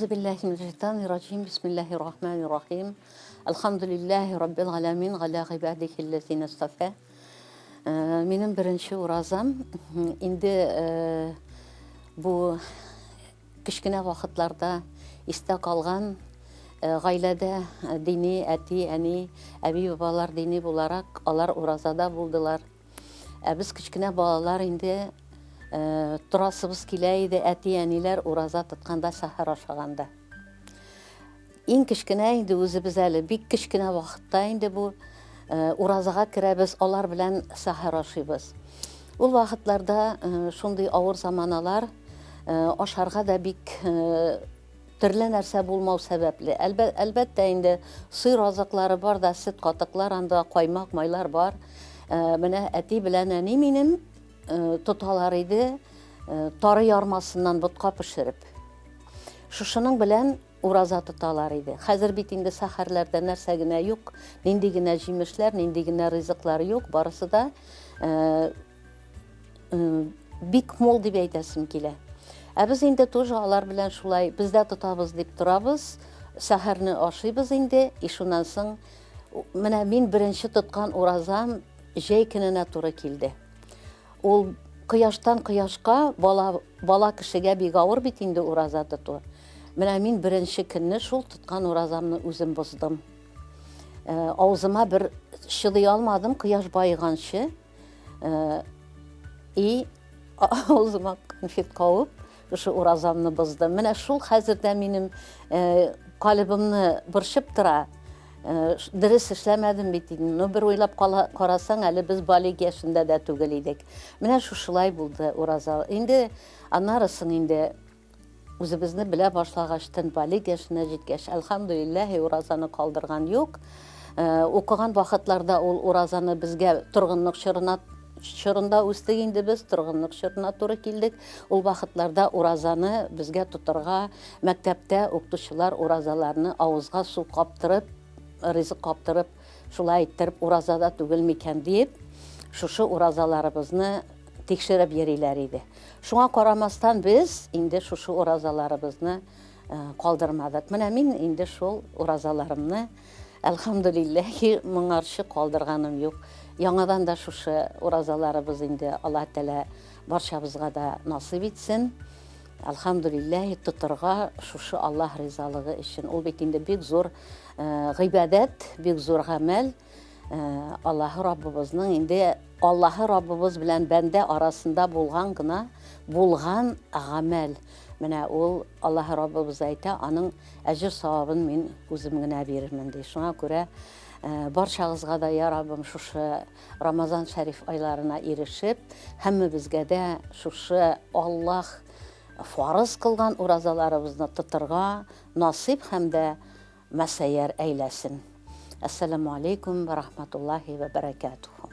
Әгъузу биллаһи минәш-шәйтанир раҗим. Бисмиллаһир рахманир рахим. Әлхәмдүлиллаһи раббил галәмин галә гыйбадихилләзина истафа. Минем беренче уразам инде бу кечкенә вакытларда истә калган гаиләдә дини әти, әни, әби, бабалар дини буларак, алар уразада булдылар. Ә без кечкенә балалар инде торасыбыз килә иде, әти-әниләр ураза тотканда, сәхәр ашаганда. Иң кечкенә инде үзебез әле, бик кечкенә вакытта инде бу уразага керәбез, алар белән сәхәр ашыйбыз. Ул вакытларда шундый авыр заманалар, ашарга да бик Төрле нәрсә булмау сәбәпле. Әлбәттә инде, сыер азыклары бар да, сөт, катыклар анда, каймак, майлар бар. Менә әти белән әни минем тоталар иде, тары ярмасыннан ботка пешереп. Шушының белән ураза тоталар иде. Хәзер бит инде сәхәрләрдә нәрсә генә юк, нинди генә җимешләр, нинди генә ризыклар юк, барысы да бик мул дип әйтәсем килә. Ә без инде тоже алар белән шулай без дә тотабыз дип торабыз, сәхәрне ашыйбыз инде, и шуннан соң менә мин беренче тоткан уразам җәй көненә туры килде. Ул кояштан кояшка бала, бала кешегә бик авыр бит инде ураза тоту. Менә мин беренче көнне шул тоткан уразамны үзем боздым. Авызыма бер чыдый алмадым, кояш баеганчы. И авызыма конфет кабып, шушы уразамны боздым. Менә шул хәзер дә минем калебымны борчып тора. Дөрес эшләмәдем бит инде. Ну, бер уйлап карасаң, әле без балигъ яшендә дә түгел идек. Менә шушылай булды ураза. Инде аннарысын инде Үзебезне белә башлагачтын, балигъ яшенә җиткәч, әлхәмдүлилләһи, уразаны калдырган юк. Укыган вакытларда ул уразаны безгә торгынлык чорына чорында үстек инде без, торгынлык чорына туры килдек. Ул вакытларда уразаны безгә тотырга мәктәптә укытучылар уразаларны авызга су каптырып, ризык каптырып, шулай иттереп уразада түгел микән диеп, шушы уразаларыбызны тикшереп йөриләр иде. Шуңа карамастан без инде шушы уразаларыбызны калдырмадык. Менә мин инде шул уразаларымны әлхәмдүлилләһи моңарчы калдырганым юк. Яңадан да шушы уразаларыбыз инде Аллаһ Тәгалә барчабызга да насыйп итсен. Әлхәмдүлилләһи тотырга шушы Аллаһ ризалыгы өчен. Ул бит инде бик зур гыйбадәт, бик зур гамәл. Аллаһы Раббыбызның инде Аллаһы Раббыбыз белән бәндә арасында булган гына булган гамәл. Менә ул Аллаһы Раббыбыз әйтә, аның әҗер савабын мин үзем генә бирермен ди. Шуңа күрә барчагызга да, я Раббым, шушы Рамазан шәриф айларына ирешеп, һәммәбезгә дә шушы Аллаһ фарыз кылган уразаларыбызны тотырга насыйп һәм дә Мәсәяр әйләсен. Әссәламү алейкум вә рахматуллаһи вә бәрәкәтүһү.